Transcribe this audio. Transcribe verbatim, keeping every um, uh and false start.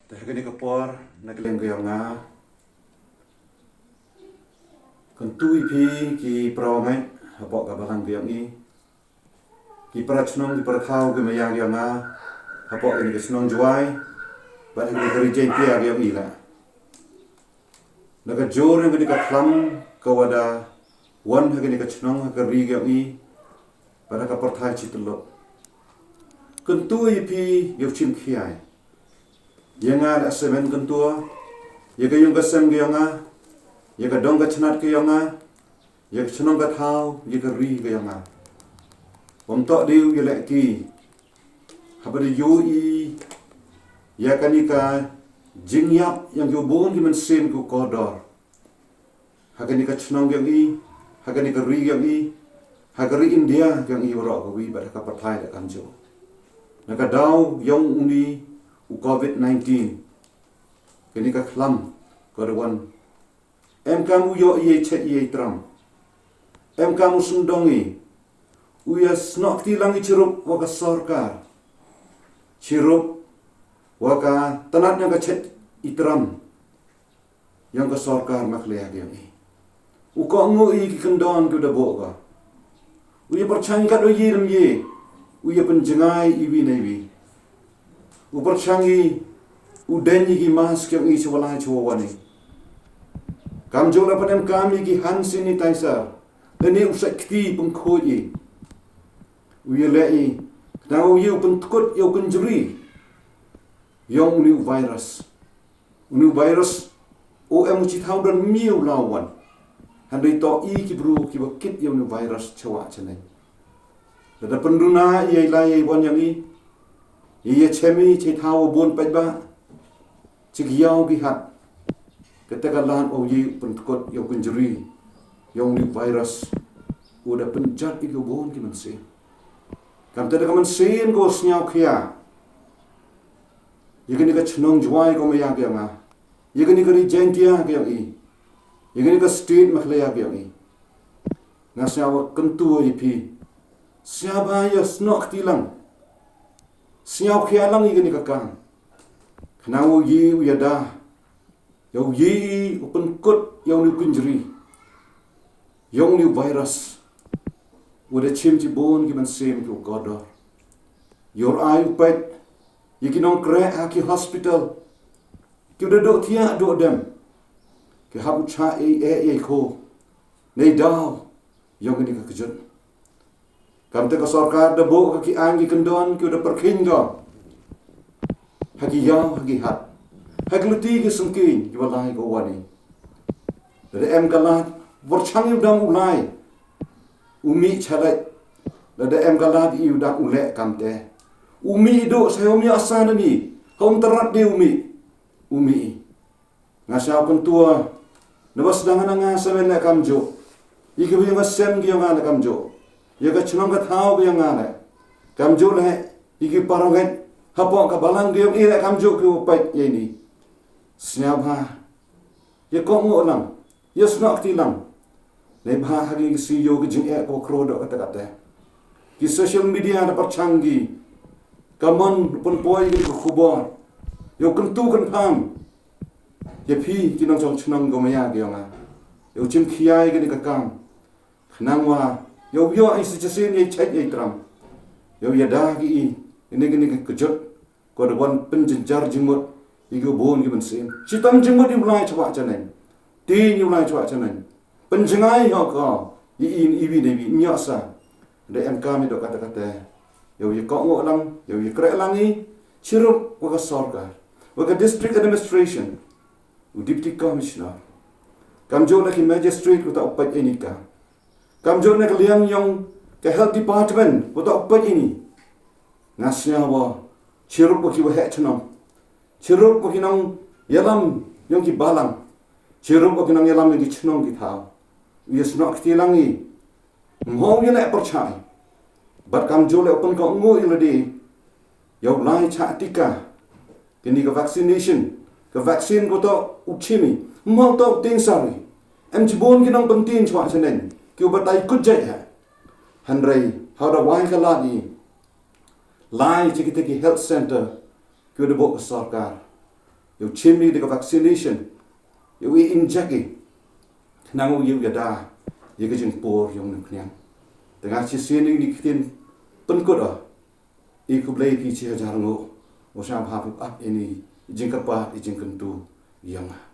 Te ha kani ka por, na ka liang ka yong nga, kyntu i phi ki para ngait hapoh ka balang ka yong i, ki para chnong, ki para thaw, ki maya ka yong nga hapoh kani ka chnong Jwai, bad ha kani ka ri Jaintia ka yong i la. Na ka jor yong kani ka khlam ka wa da wan ha kani ka chnong, ha ka ri ka yong i, bad ha ka pyrthai chi tyllup, kyntu i phi yow chim khia i. Ya nga la semen kyntu ya ka yung ka sem ka yong nga, ya ka dong ka chnat ka yong nga, ya ka chnong ka thaw, ya ka ri ka yong nga. Wam toh diu ya leh ki haba da yoh i ya kani ka jingyap yong ki wa bun ki mynsiem ki wa kordor ha kani ka chnong ka yong i, ha kani ka ri ka yong i, ha ka ri India ka yong i waroh kawi, bad ha ka pyrthai da kamjooh. Na ka daw yong uni u covid nineteen, kani ka khlam ka da wan, em kam u yoh i ya i chet i ya i tram, em kam u sngewdong i, u ya snoh kti lang i chirup wa ka sorkar, chirup wa ka tnat yong ka chet i tram yong ka sorkar Meghalaya ka yong i. U kohnguh i ki kyndon ki wa da booh ka. U ya pyrchang kat wa ye dam ye, u ya pynjngai i wi na i wi. U pyrchang i u deng i ki mask yong i cha wa lai cha wa wan i. Kamjooh la pynem kam i ki hand sanitizer, lane u sait kti pynkhuid i. U ya leh i, khnang u ye u pyntkut ya u kynjri yong uni u virus. Uni u virus, o em u chi thaw don miu la wan. Hynrei toh i ki bru ki wa kit ya uni u virus cha wa cha neng. Lada pynduna i ya i lai ya i wan yong i, i ya chem i cha i thaw wa bun paidbah, chi ki yaw ki hat, kata ka lad o ye u pyntkut ya u kynjri yong uni u virus, u da pynjot i ki wa bun ki mynsiem. Kamte da ka mynsiem ka wa sniaw khia ya kani ka chnong Jwai ka maya ka yong nga, ya kani ka ri Jaintia ka yong i, ya kani ka state Meghalaya ka yong i. Nga sniaw wa kyntu i phi, sniaw bha ya snoh kti lang, sniaw khia lang ya kani ka kam, khnang u ye u ya da, ya u ye u pynkut ya uni u kynjri yong uni u virus, wa da chim chi bun ki mynsiem ki wa kordor. Yow ai u peit ya ki nongkreh ha ki hospital, ki wa da duh thiah duh dem, ki hap u chah e e ya i kho, nei daw yong kani ka kjut. Kamte ka sorkar da booh ka ki aiñ ki kyndon ki wa da pyrkhiñ ka ha ki yaw ha ki hat, ha ki luti ki sngkiñ ki wa lai ka wa wan i. Lada em ka lad, pyrchang i u dang u lai, u mih chalait. Lada em ka lad i u dang u leh kamte. U mih i duh sa, ha um ya sa na ni, ha um tyrrat de u mih, u mih i. Nga sniaw kyntu, na wa sdang na nga semen la kamjooh, ya ki wa yong ka sem ka yong nga la kamjooh, ya ka chnong ka thaw ka yong nga la kamjooh, leh ya ki para ngait hapoh ka balang ka yong i la kamjooh ki wa peit ya ini. Sniaw bha ya kohnguh lang, ya snoh kti lang. Neibhah ha ki sngi yow ki jingeh ka wa kro doh kata kata. Ki social media da pyrchang ki, ka mon pynpoi ki ka khubor. Yow kyntu kynpham ya phi ki nongchong chnong ka maya ka yong nga, yow chim khia ya kani ka kam, khnang wa yow yoh i sa chisien ya i chait ya i tram, yow ya da ki i, ini kani ka kjut, ka da wan pynjynjar jingmut ya ki wa bun ki mynsiem. Chitom jingmut ya u lai cha wa cha neng, ti ya u lai cha wa cha neng, pynjngai ha ka ya i, i wi na i wi, ym yoh sa. Da em kam i doh kata kata, yow ya kohnguh lang, yow ya kreh lang i, chirup wa ka sorkar, wa ka district administration, u deputy commissioner, kamjooh na ki magistrate wa toh u peit ini ka, kamjooh na ka liang yong ka health department wa toh u peit ini. Nga sniaw wa chirup wa ki wa heh chnong, chirup wa ki nongyalam yong ki balang, chirup wa ki nongyalam yong ki chnong ki thaw, u ya snoh kti lang i, ym hoi u ya leh pyrchah i. Bad kamjooh leh u pynkohnguh i lade, yow lai chah tika, kani ka vaccination, ka vaccine ka wa toh u chim i, ym hoi u toh u tieng sar i. Em chi bun ki nongpyntien cha wa cha neng ki wa batai kut jait ha. Hynrei ha wa da wai ka lad i, lai cha kita ki health centre ki wa da booh ka sorkar, Yow chim i da ka vaccination. Yow i inject i. Khnang u yow yada ya ka jingpur yong u khñiang. Te nga chisien ini ki ktien pynkut o. I khublei phi chi hajar nguh. U sñiawbha phi ap ini i jingkyrpad, i jingkyntu yong nga.